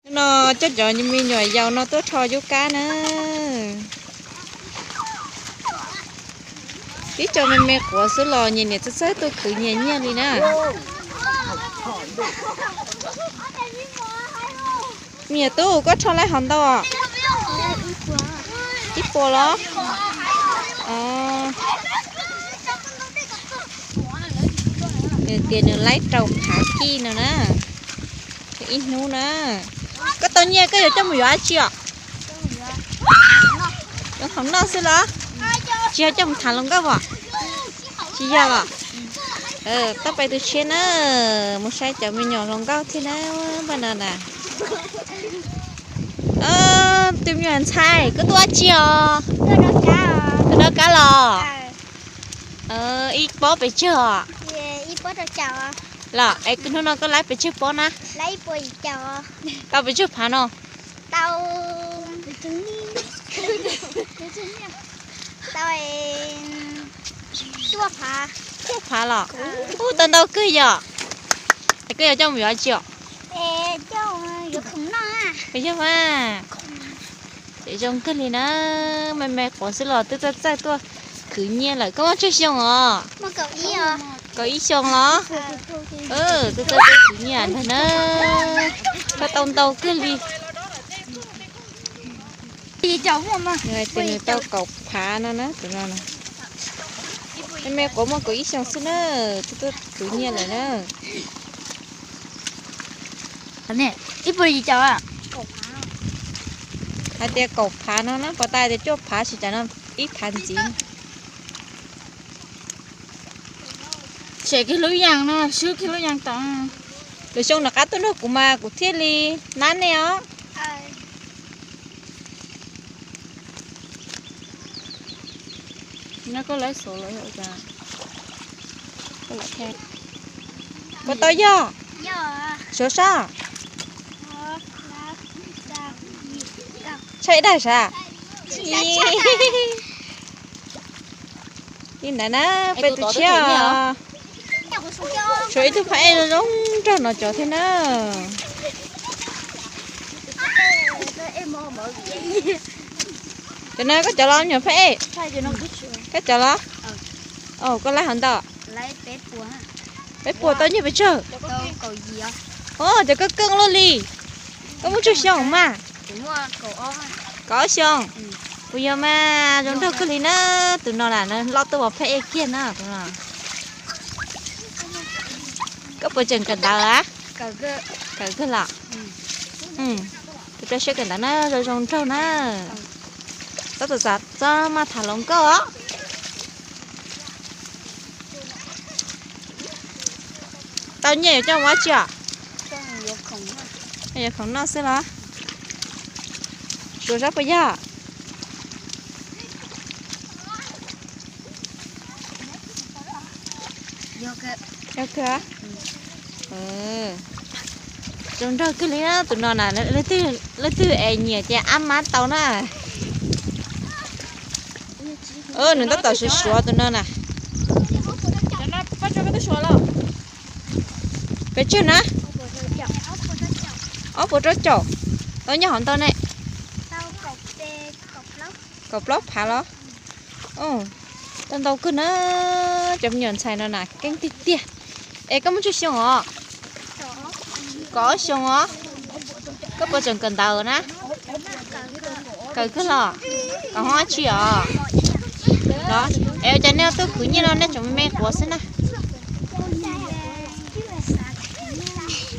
Hnub no coj cov me nyuam yaus no tuaj rho yub kab na. Tib co me me quav xwb los nyias niam txawj txawj tuaj khwv nyias nyiaj li na. Me nyuam tub, koj rho laib hov ntau? Ib puas los? Nws tias nws laib rau phav kij no na. Ib hnub na. Koj tau nyiaj koj yuav coj mus yuav dab tsi os? Yuav khoom noj xwb los? Tsis yog coj mus tham hluas nkauj os? Tsis yog los? Tab pais tus tshiab na, mus saib cov me nyuam hluas nkauj thiab na, npaj no na. Tus me nyuam ntxhais, koj tuaj dab tsi os? Tuaj dob kab los? Ib pob pes tsawg os? Los es hnub no koj laib pes tsawg pob na? Tau pes tsawg phav no? Cuaj phav los? Ub, tau ntau kawg yom. Es koj yuav coj mus yuav dab tsi os? Yog mas. Ces zoo kawg li na, me me quav xwb los twb txawj txawj tuaj khwv nyiaj lawm. Koj muaj tsawg xyoo os? Kaum ib xyoo los? Twb txawj tuaj khwv nyiaj ntag na. Koj tau ntau kawg li. Nws hais tias nws tau kaum phav no na, tus no na. Me me quav muaj kaum ib xyoo xwb na, twb tuaj khwv nyiaj lawm na. Ib puas yim caum? Hais tias kaum phav no na, puas tas tias cuaj phav tsis cas no, ib phav ntxiv. Tshem kiag lub yas no, swb kiag lub yas tod. Lwm xyoo rov qab tuaj nrog kuv mas kuv thiaj li nab nej os. Nyob koj lawv xov lawm. Puas tau yog? Suav sab. Tshaj ib daim sav. Li ntawd na, peb tus tshiab os. Tshuav ib tug phab ej zoo nraug no cov thiab na. Cov no koj cov los nyuam phab ej? Koj cov los? Koj laib hov ntau? Peb puas tau nyiaj pes tsawg? Os, cov koj keej luaj li. Koj muaj tsawg xyoo mas? Kaum ob xyoo. Puas yog mas, zoo nraug kawg li na. Tus no na, loj tuaj ua phab ej kiag na tus no. Koj puas tseem kawm ntawv a? Kawm kawg los? Kuv rau siab kawm ntawv na, zoo zoo nraug na. Txhob txav txav, txhob maj tham hluas nkauj os. Tau nyiaj yuav coj mus ua dab tsi os? Yuav khoom noj xwb los? Suav sab puas yog? Yog kawg. Zoo nraug kawg li na tus no na, leej twg es nyiam ces ab mab tau na. Nws tab tom suav suav tus no na. Pes tsawg na? Ob puas rau caum. Tau nyiaj hov ntau ne? Kaum plaub phav los? Tau ntau kawg na. Cov me nyuam ntxhais no na keej tiag tiag. Es koj muaj tsawg xyoo os? Kaum ob xyoo os. Koj puas tseem kawm ntawv na? Kawm kawg los? Kawm hoob dab tsi os? Los es ua cas nej tuaj khwv nyiaj no nej tseem me me quav xwb na?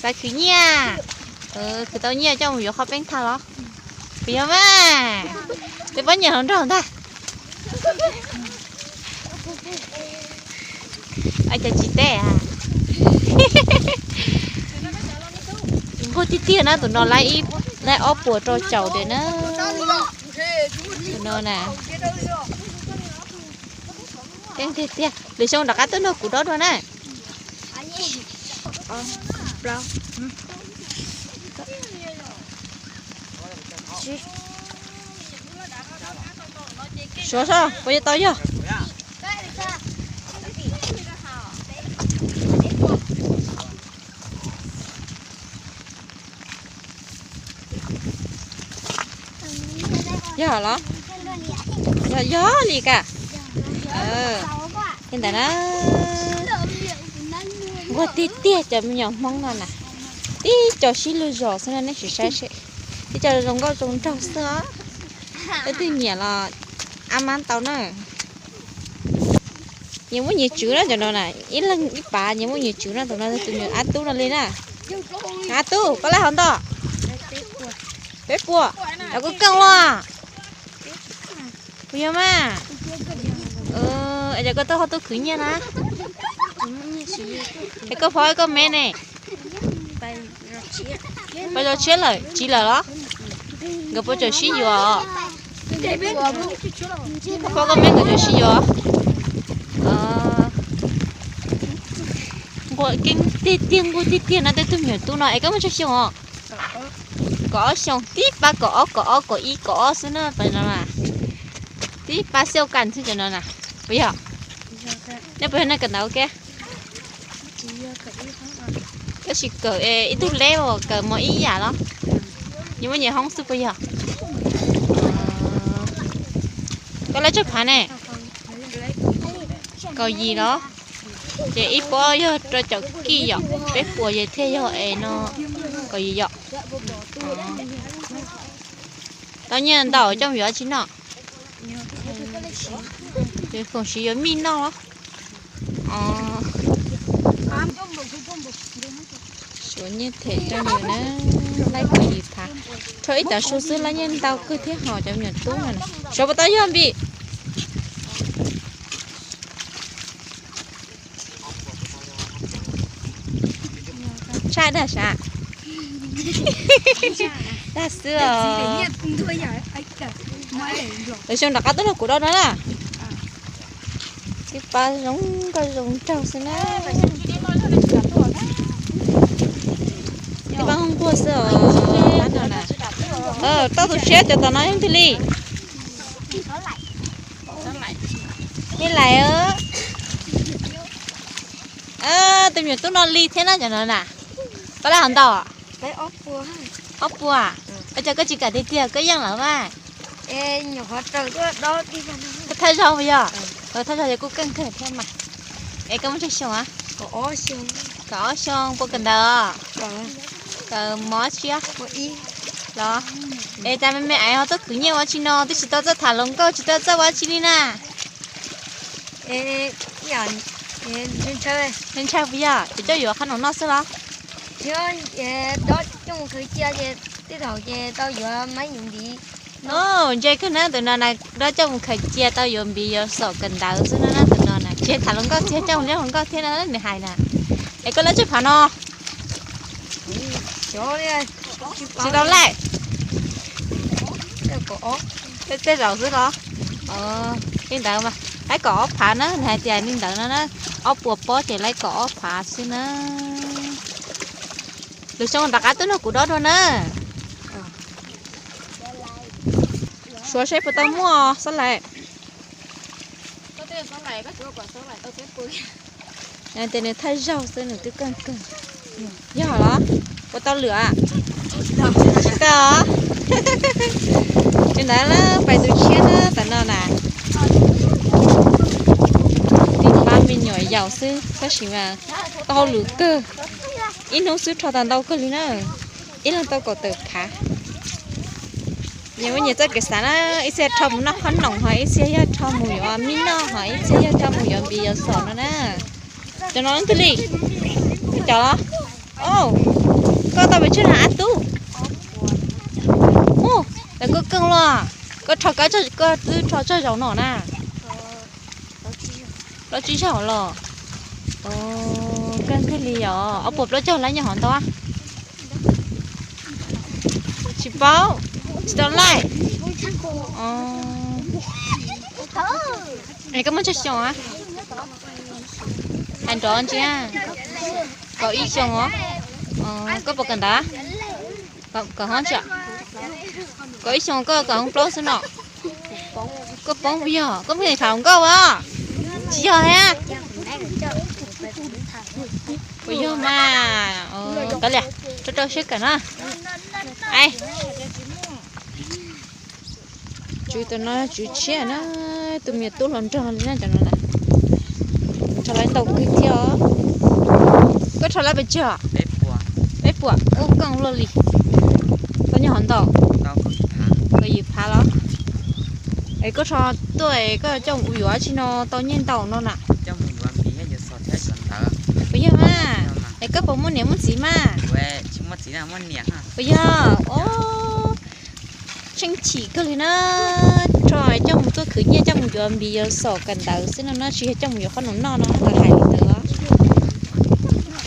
Xav khwv nyiaj. Khwv tau nyiaj coj mus yuav qhov peeb thaj los? Puas yog mas? Twb pab nyiam hluas nraug ntag. Cas tsis teb a? Nquag tiag tiag na, tus no laib, laib ob puas rau caum diam na. Tus no na. Keej tiag tiag, lwm xyoo rov qab tuaj nrog kuv dob dua na. Suav sab puas yuav tau yog? Yog los? Yog, yog li ka. Li ntawd na. Nquag tiag tiag cov me nyuam Hmoob no na. Tib co sib lug zos xwb na, nej sim saib seb. Tib co zoo nkauj zoo nraug xwb os. Leej twg nyiam los ab mab tau na. Nyias muaj nyias tswv na cov no na, ib leeg ib pav, nyias muaj nyias tswv na, tus no tus nyuam ab tub no li na. Ab tub, koj laij hov ntau? Peb puas. Kuv keej los? Puas yog mas? Es koj tuaj ho tuaj khwv nyiaj na? Es koj pov koj me ne? Pov zos tshiab lawm, tsiv lawm los? Nkawd puas tseem sib yuav? Pov koj me nkawd tseem sib yuav? Nquag tiag tiag, nquag tiag tiag no tej tug me nyuam tub no es koj muaj tsawg xyoo os? Kaum ob xyoo, tib pab kaum ob, kaum ob, kaum ib, kaum ob xwb na, pab no na. Tib pab xiau kas xwb cov no na. Puas yog? Nej puas yog neej kawm ntawv ua ke? Tab sis kawm ib tug leb, kawm mos ib yam los? Nyias muaj nyias hoob xwb puas yog? Koj lab tsawg phav ne? Kaum yim los? Ces ib pob yog rau caum kij yom, peb puas ces thiaj yog es no kaum yim yom. Tau nyiaj ntau coj mus yuav tsi noj? Foom siv yuav mij noj los? Suav nyiaj them rau nws na, laib kaum yim phav. Rho ib tav su xwb laib nyiaj ntau kawg thiab hos cov me nyuam tub no. Suav puas tau yog npis? Tshaj dag sav? Dag xwb os. Lwm xyoo rov qab tuaj nrog kuv dob no na. Tib pab zoo nkauj zoo nraug xwb na. Tib pab nquag xwb os. Tau tus tshiab cov tom no yog twg li? Me Lais, tus me nyuam tub no li thiab na cov no na. Koj lab hov ntau? Ob puas. Ua cas koj tsis kam tiag tiag, koj yeej lawm mas. Koj thawj zaug puas yog? Thawj zaug ces kuj keej kawg thiab mas. Es koj muaj tsawg xyoo a? Kaum ob xyoo. Puas kawm ntawv? Kawm mos tsi los? Es cas me me aiv ho tuaj khwv nyiaj ua tsi no, twb tsis tau txawj tham hluas nkauj, tsis tau txawj ua tsi li na. Ntshai puas yog? Ces coj yuav qhov no noj xwb los? Dob coj mus khaws cia ces tej thaum ces tau yuav mab yuav npiv. Ntse kawg na tus no na, dob coj mus khaws cia tau yuav npiv yuav xom kawm ntawv xwb na tus no na, tsis tham hluas nkauj thiab, coj mus nyob hluas nkauj thiab na nws hais na. Es koj lab tsawg phav no? Tsis tau laij. Tej zaum xwb los? Li ntawd mas laib kaum ob phav na, nws hais tias li ntawd no na, ob puas pob ces laib kaum ob phav xwb na. Lwm xyoo rov qab tuaj nrog kuv dob dua na. Suav seb puas tau muaj xob laim. Tias nws thawj zaug xwb nws twb keej kawg. Yog los? Puas tau lwm? Tsis tau. Li ntawd na, pais tus tshiab na, tam no na. Tib pab me nyuam yaus xwb tab sis mas tau hauj lwm kawg. Ib hnub xwb rho tau ntau kawg li na. Ib leeg tau kaum tawm phav. Nyias muaj nyias txoj kev xav na, ib txhia rho mus noj qhob noom ho ib txhia yog rho mus yuav mij noj ho ib txhia yog rho mus yuav npiv yuav xom no na. Cov no leej twg li? Cov los? Koj tau pes tsawg na ab tub? Mus, koj keej los? Koj rho koj twb rho txog zaum no na. Plaub tsib zaug los? Keej kawg li os. Ob puas plaub caug laib nyob hov ntau? Tsis paub, tsis tau laij. Es koj muaj tsawg xyoo a? Hais nrov ntsia. Kaum ib xyoo os. Koj puas kawm ntawv? Kawm hoob tsi? Kaum ib xyoo koj kawm hoob plaub xwb no. Koj poob puas yog? Koj pheej tham hluas nkauj as? Tsis yog thiab. Puas yog mas? Kav liam, rau rau siab kawm na. Tswv tus no tswv tshiab na, tus me nyuam tub hluas nraug li na cov no na. Rho lawv ntau kawg thiab os. Koj rho lawv pes tsawg? Peb puas, ua kooj luaj li. Tau nyiaj hov ntau? Kaum yim phav los? Es koj rho tuaj es koj coj mus yuav tsi no tau nyiaj ntau no na? Puas yog mas? Es koj puas muaj niam muaj txiv mas? Puas yog? Tsheej chim kawg li na. Rho coj mus tuaj khwv nyiaj coj mus yuav npiv yuav xom kawm ntawv xwb no na, tsis yog coj mus yuav qhob noom noj no los hais li ntawd.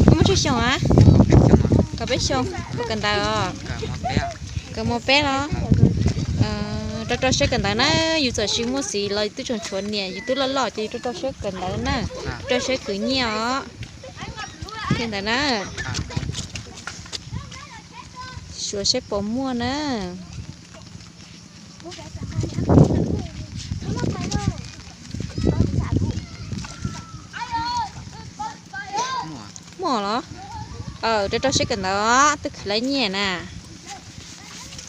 Koj muaj tsawg xyoo a? Kaum peb xyoo. Kawm ntawv os? Kawm mos peb los? Rau rau siab kawm ntawv na, yus txawm tsis muaj txiv los yus twb tseem tshuav niam, yus twb loj loj ces yus rau rau siab kawm ntawv na. Rau siab khwv nyiaj os. Li ntawd na. Suav saib puas muaj na. Muaj los? Rau rau siab kawm ntawv os, twb khwv lawv nyiaj na.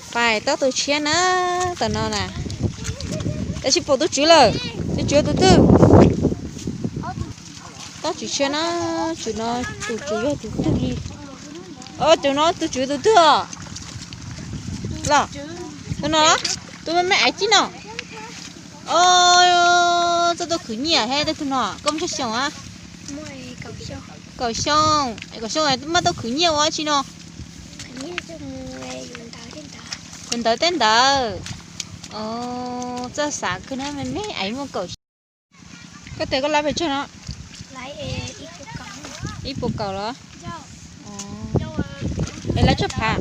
Pais tob tus tshiab na, tam no na. Tab sis pom tus tswv lawm, tus tswv tus twg? Tob tswv tshiab na, tswv no, tus tswv yog tus twg li? Tus no tus tswv tus twg os? Los, tus no, tus me me aiv tib no. Txoj tuaj khwv nyiaj thiab tus no, koj muaj tsawg xyoo a? Kaum xyoo, kaum xyoo mas tuaj khwv nyiaj ua tsi no? Yus ntawv tej ntawd. Txawj xav kawg na, me me aiv muaj kaum xyoo. Koj tes koj lab pes tsawg no? Ib puas kaum los? Es lab tsawg phav?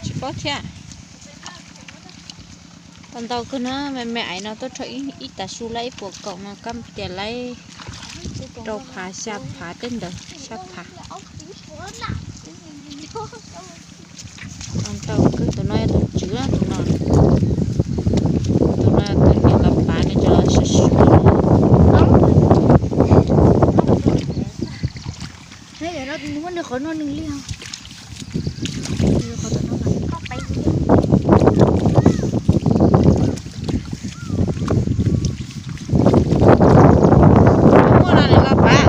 Tsis paub thiab. Tau ntau kawg na, me me aiv no tuaj rho ib tav su lab ib puas kaum no kab tias lab rau phav xya phav tej ntawd xya phav. Tau ntau kawg, tus no yog tus tswv tus no. Tus no tus niam los pav nws cov sib sib. Muab nws qhov no nws li. Muaj no nws los pav.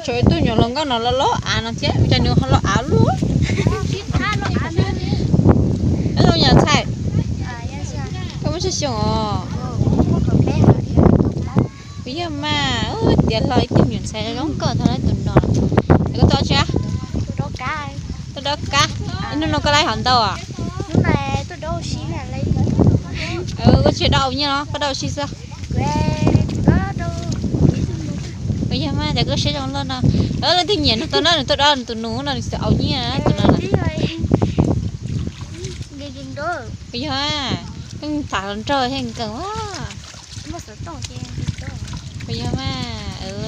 Tshuav ib tug nyuam hluas nkauj no los los av no thiab, cas nws ho los av luaj. Zoo yam ntxhais, koj muaj tsawg xyoo os? Kuv yog mas, tiav hlo ib tug me nyuam ntxhais zoo nkauj thaum lawv tus no. Es koj tuaj tsi? Tuaj dob kab. Hnub no koj laib hov ntau os? Koj tsis dob ua nyiaj los koj dob ua si xwb? Kuv yog mas, cas koj siab zoo loj no. Leej twg nyiam nws tau na, nws tuaj dob nws tus nus no nws txawm ua nyiaj tus no. Kuv yog, tham hluas nraug thiab nkees. Kuv yog mas,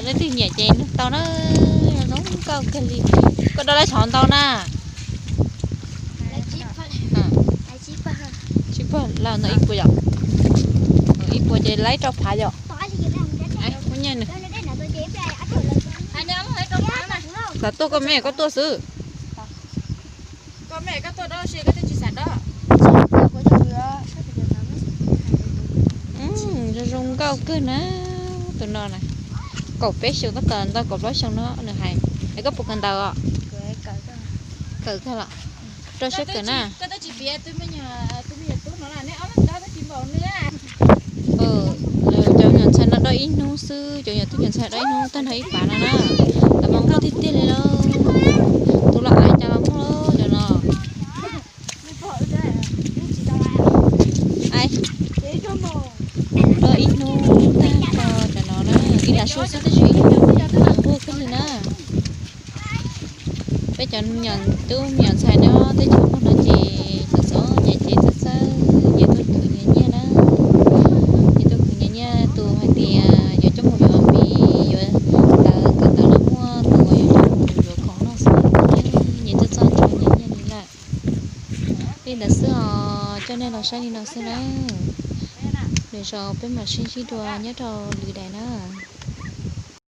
leej twg nyiam ces nug tau na, zoo nkauj kawg li. Koj dob lab xyov ntau na? Tsib pag, ib puas yom? Ib puas ces laib rau phav yom? Muaj nyiaj nws. Xav tuaj koj me koj tuaj xwb. Zoo nkauj kawg na, tus no na. Kaum peb xyoos tab tom ntau kaum plaub xyoos no nws hais. Es koj puas kawm ntawv os? Kawm kawg los? Rau siab kawm na. Cov me nyuam ntxhais no dob ib hnub xwb, cov me nyuam tub me nyuam ntxhais dob ib hnub tag nrho ib pab no na. Lawv mas nquag tiag tiag li lauj. Tus los av cas los muaj cov no. Dob ib hnub tag nrho cov no na, ib dav su xwb tab sis nquag kawg li na. Peb cov me nyuam tub me nyuam ntxhais nyob teb chaws Nplog no ces txom txom nyem ces txawj txawj nyiam tuaj khwv nyias nyiaj na. Nyias tuaj khwv nyias nyiaj, tus hais tias yuav coj mus yuav mis yuav ntawv kawm ntawv los muaj, tus uas yuav coj mus yuav khoom noj xwb, nyias txawj txawj nyias nyiaj li lawm. Li ntawd xwb os, coj nej los saib li no xwb nawb. Lwm zaus peb mam sib ntsib dua nyob rau lwm daim na.